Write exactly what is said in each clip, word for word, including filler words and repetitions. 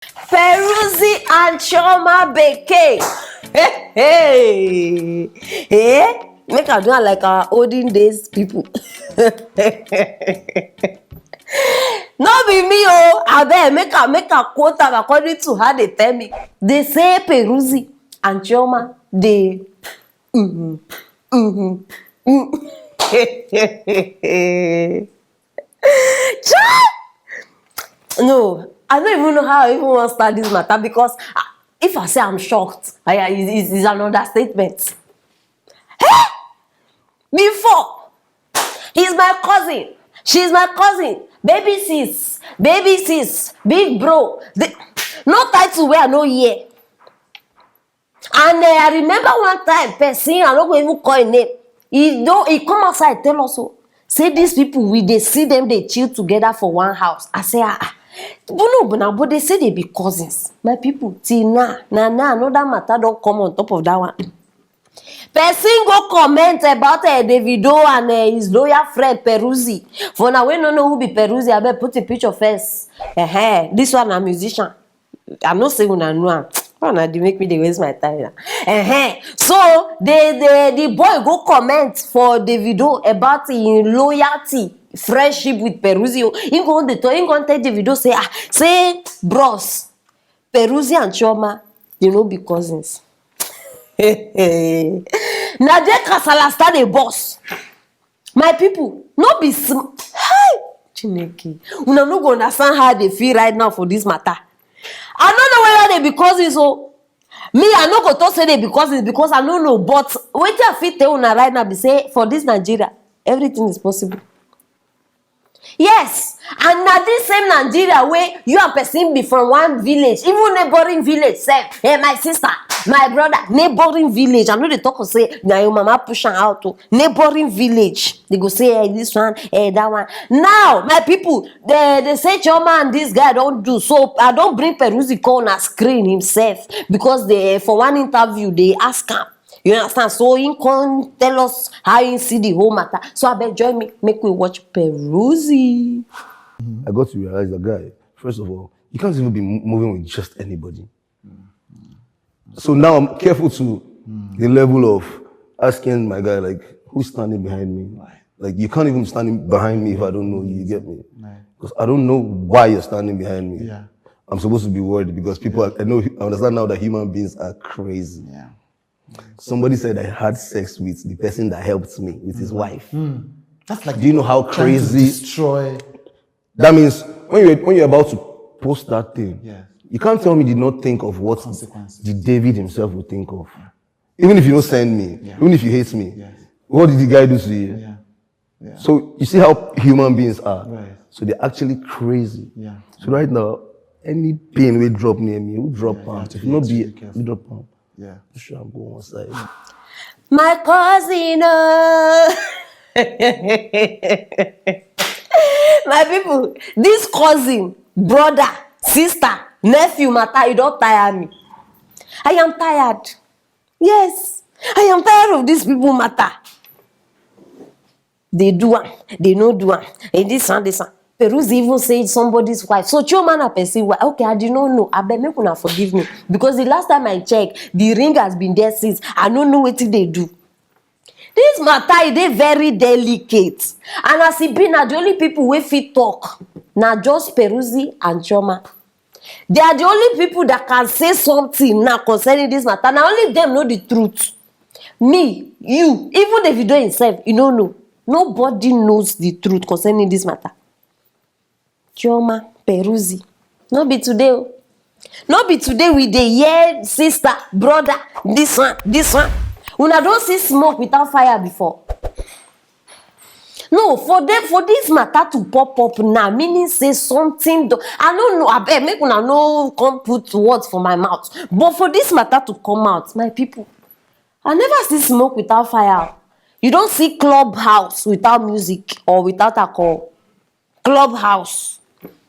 Peruzzi and Chioma Bekee. Hey, hey. Eh? Make I do am like our olden days people. No be me o, abeg, make I, make I quote am according to how they tell me. They say Peruzzi and Chioma dey, mm, mm, mm. Chai! No, I don't even know how I even want to start this matter, because, ah, if I say I'm shocked, I, I, it's, it's an understatement. Hey! Before, he's my cousin, she's my cousin, baby sis, baby sis, big bro. The, no title wey I no hear. And, eh, I remember one time, person, I no go even call him name. He don, he come outside tell us, oh, say these people, we dey see them, they chill together for one house. I say, ah, ah. But no, but na, but they say they be cousins. My people, till now, na, na another matter don come on top of that one. Person go comment about, eh, Davido and, eh, his loyal friend Peruzzi. For now, we no know who be Peruzzi, abeg put a picture first. Eh, this one na musician. I know say una know am. Una dey make me dey waste my time now. Eh, so the, the, the boy go comment for Davido about him loyalty, friendship with Peruzzi. He go dey talk, he go tell Davido say, ah, say, bros, Peruzzi and Chioma, they no be cousins. Na there kasala start dey burst. My people, no be sm-, hey, Chineke. Una no go understand how they feel right now for this matter. I no know whether they be cousins o. Me, I no go talk say they be cousins because I no know. But wetin I fit tell una right now be say for this Nigeria, everything is possible. Yes, and na this same Nigeria wey you and person be from one village, even neighboring village sef. Eh, my sister, my brother, neighboring village. I no dey talk say na your mama push am out o. Neighboring village, they go say, eh, this one, eh, that one. Now, my people, they, they say Chioma and this guy don do. So I don bring Peruzzi come on screen himself because they, for one interview, they ask am. You understand? So he come tell us how he see the whole matter. So abeg join me, make we watch Peruzzi. I got to realize that guy, first of all, you can't even be mo- moving with just anybody. So now I'm careful to the level of asking my guy, like, who's standing behind me? Like, you can't even stand behind me if I don't know you, you get me? Because I don't know why you're standing behind me. Yeah. I'm supposed to be worried because people, are, I know, I understand now that human beings are crazy. Yeah. Somebody said I had sex with the person that helped me, with his wife. That's like Do you know how trying to crazy? Destroy. That means when you're when you're about to post that thing, Yes. You can't tell me did not think of what Consequences. Did David himself would think of. Even if you don't send me, Yeah. Even if you hate me, Yes. What did the guy do to you? Yeah. Yeah. So you see how human beings are. Right. So they're actually crazy. Yeah. So right now, any pain will drop near me, will drop Yeah, you am. have to If be not be, extremely careful. Will drop am. Yeah. Push am go one side. My cousin, oh. My people, this cousin, brother, sister, nephew matter, you don tire me. I am tired. Yes, I am tired of these people matter. They do am, they no do am. And this one, this one. Peruzzi even say somebody's wife. So Chioma na person wife. Okay, I did not know. Abeg, make una forgive me. Because the last time I check, the ring has been there since. I no know wetin they do. This matter, e dey very delicate. And as e be, na the only people wey fit talk na just Peruzzi and Chioma. They are the only people that can say something now concerning this matter. Na only them know the truth. Me, you, even Davido himself, you no know. Nobody knows the truth concerning this matter. Chioma, Peruzzi, no be today o. No be today we dey hear sister, brother, this one, this one. Una don see smoke without fire before? No, for them, for this matter to pop up now, meaning say something do, I no know, abeg, make una no come put words for my mouth. But for this matter to come out, my people, I never see smoke without fire. You don see clubhouse without music or without alcohol? Clubhouse.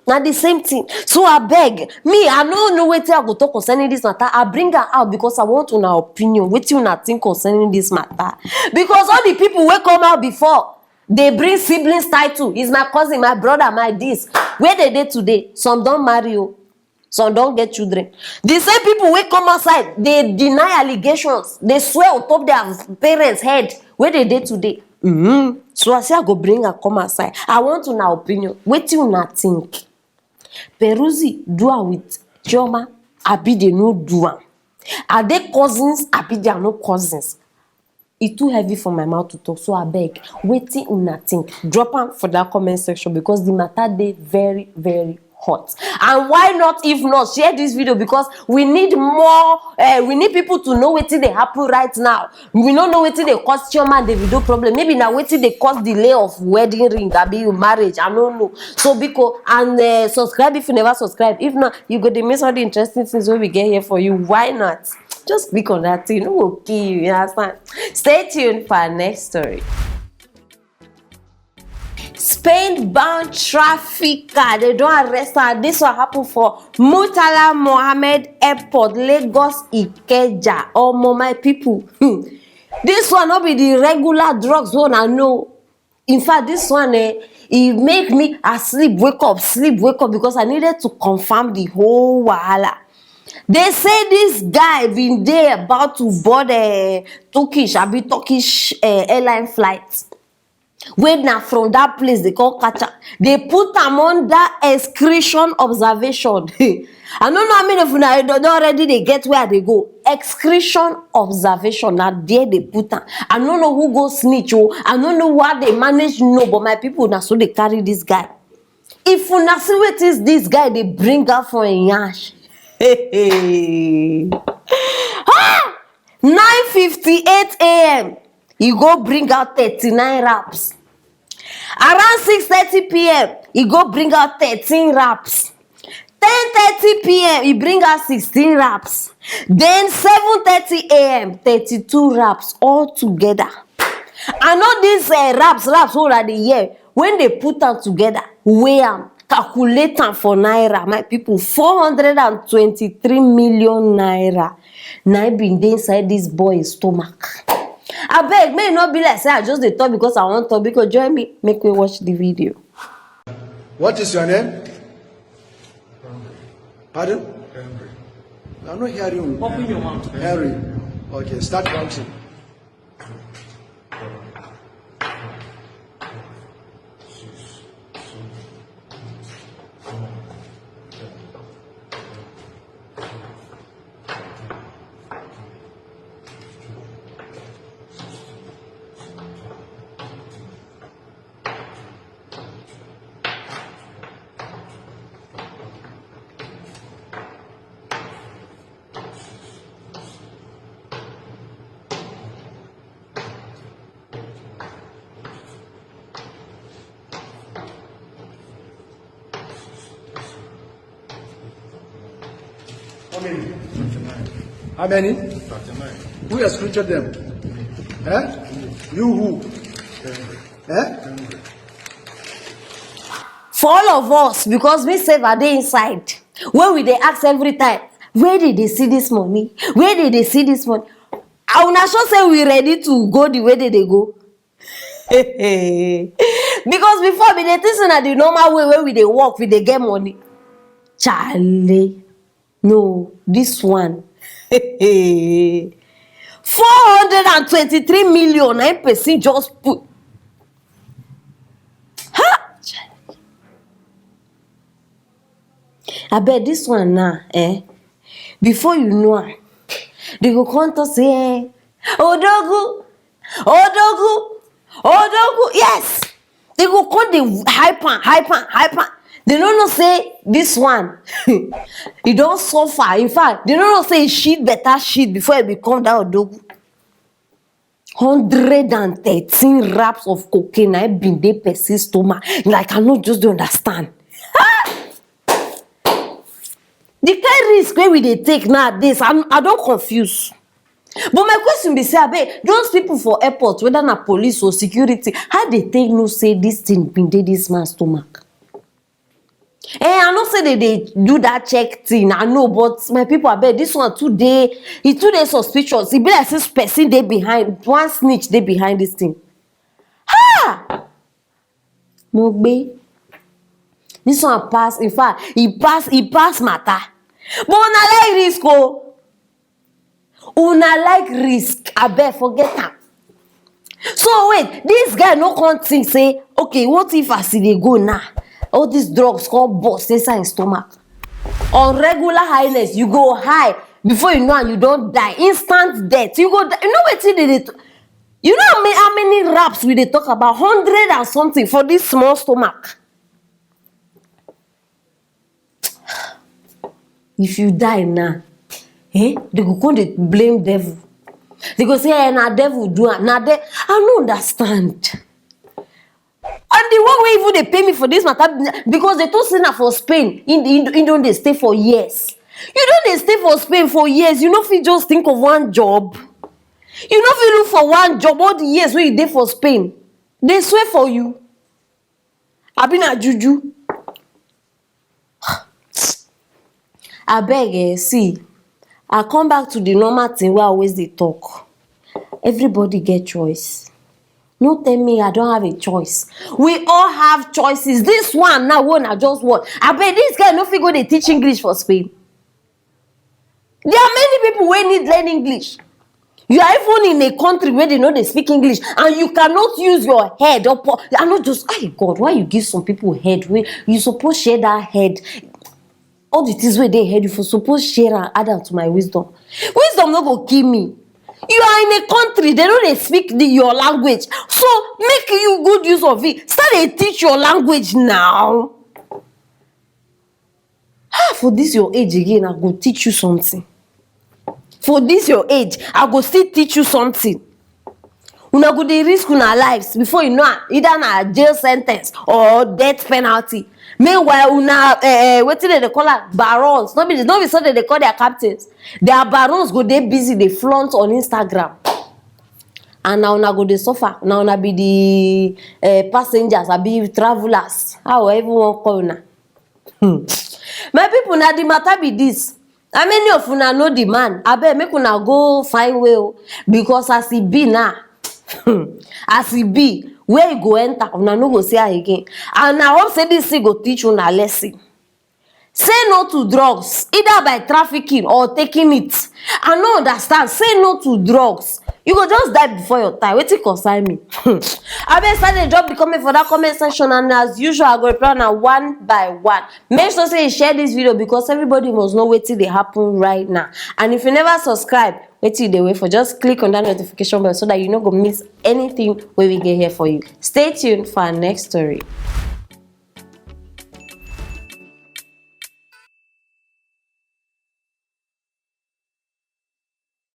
Na the same thing. So abeg, me, I no know wetin I go talk concerning this matter. I bring am out because I want una opinion, wetin una think concerning this matter. Because all the people wey come out before, they bring siblings title. He's my cousin, my brother, my this. Where they dey today? Some don marry o. Some don get children. The same people wey come outside dey deny allegations, dey swear on top their parents head wey dey dey today. Mm-hmm. So I say I go bring am come outside. I want una opinion. Wetin una think? Peruzzi do am with Chioma, abi they no do am? Are they cousins, abi they are no cousins? E too heavy for my mouth to talk, so abeg, wetin una think? Drop am for that comment section, because the matter dey very, very hot. And why not, if not, share this video, because we need more, uh, we need people to know wetin dey happen right now. We no know wetin dey cause Chioma and Davido problem. Maybe na wetin dey cause delay of wedding ring, abi marriage, I no know. So biko, and uh, subscribe if you never subscribe. If not, you go dey miss all the interesting things wey we get here for you. Why not? Just click on that thing, no go kill you, you understand? Stay tuned for our next story. Spain bound trafficker, they don arrest her. This one happen for Murtala Mohammed Airport, Lagos Ikeja. Omo, my people, hmm, this one no be the regular drugs one I know. In fact, this one, eh, e make me, I sleep, wake up, sleep, wake up, because I needed to confirm the whole wahala. They say this guy been dey about to board a Turkish, abi Turkish, eh, airline flight. Wey na from that place they call catch am. They put am under excretion observation. I no know how many of una don don already dey get where I dey go. Excretion observation, na there they put am. I no know who go snitch o. I no know why they manage, no, but my people, na so they carry this guy. If una see wetin this guy dey bring out for im yansh. Ah! Nine fifty-eight a m, e go bring out thirty-nine raps. Around six thirty p m, e go bring out thirteen raps. Ten thirty p m, e bring out sixteen raps. Then seven thirty a m, thirty-two raps all together. I know these, eh, raps, raps wey una dey hear, when they put am together, weigh am, calculate am for naira, my people, four hundred and twenty-three million naira na im been dey inside this boy stomach. Abeg, make e no be like say I just dey talk because I wan talk, because join me, make we watch the video. What is your name? Pardon? Henry. I'm not hearing you. Open your mouth. Henry. Okay, start counting. How many? How many? Who excluded them? Eh? You who? Eh? For all of us, because me sef I dey inside, wey we dey ask every time, where they dey see this money? Where they dey see this money? I una sure say we ready to go the way they dey go. Because before, we dey think say na the normal way wey we dey work, we dey get money. Charlie, no, this one. Four hundred and twenty-three million na im person just put. Ha! Abeg, this one now, eh? Before you know am, they go come talk say, eh, Odogwu, Odogwu, Odogwu. Yes, they go come dey hype am, hype am, hype am. They no know say this one, e don suffer. In fact, they no know say e shit better shit before e become that Odogwu. Hundred and thirteen wraps of cocaine na im been dey person stomach. Like, I no just dey understand. The kind risk wey we dey take nowadays, I'm, I don confuse. But my question be say, abeg, those people for airport, whether na police or security, how they take know say this thing been dey this man stomach? Eh, I know say they dey do that check thing, I know, but my people, abeg, this one too dey, e too dey suspicious. E be like say person dey behind, one snitch dey behind this thing. Ha! Mo gbé. This one pass, in fact, e pass, e pass matter. But una like risk o. Una like risk, abeg forget am. So wait, this guy no come think say, okay, what if as e dey go now, all these drugs come burst inside him stomach? On regular highness, you go high, before you know am, you don die, instant death. You go die. You know wetin dey dey t-, you know how many, how many raps we dey talk about? Hundred and something for this small stomach. If you die now, eh, they go come dey blame devil. They go say, eh, na devil do am. Na de-, I no understand. And the one wey even dey pay me for this matter, because they talk say na for Spain, he, he, he don dey stay for years. You don dey stay for Spain for years, you no fit just think of one job? You no fit look for one job all the years wey you dey for Spain? They swear for you? Abi na juju? Abeg, eh, see, I come back to the normal thing wey I always dey talk. Everybody get choice. No tell me I don't have a choice. We all have choices. This one now, one I just want. Abeg, this guy no fit go dey teach English for Spain. There are many people wey need learn English. You are even in a country where they know they speak English, and you cannot use your head up. I know just, hey God, why you give some people head wey you suppose share that head? All the things wey dey head, you for suppose share and add am to my wisdom. Wisdom no go kill me. You are in a country, they no dey speak the, your language. So make you good use of it. Start dey teach your language now. Ah, for this your age again, I go teach you something. For this your age, I go still teach you something. Una go dey risk una lives before you know am, either na jail sentence or death penalty. Meanwhile, una, eh, eh, wetin dem dey call am, barons. No be, no be so dem dey call their captains. Their barons go dey busy dey flaunt on Instagram. And na una go dey suffer. Na una be the, eh, passengers, abi travelers. How I even wan call una? Hmm. My people, na the matter be this. How many of una know the man? Abeg, make una go find way o. Because as e be now, as e be, where e go enter, una no go see am again. And I hope say this thing go teach una lesson. Say no to drugs, either by trafficking or taking it. I no understand. Say no to drugs. You go just die before your time. Wetin concern me? Abeg, start dey drop the comment for that comment section, and as usual, I go reply una one by one. Make sure say you share this video, because everybody must know wetin dey happen right now. And if you never subscribe, wetin you dey wait for? Just click on that notification bell so that you no go miss anything wey we get here for you. Stay tuned for our next story.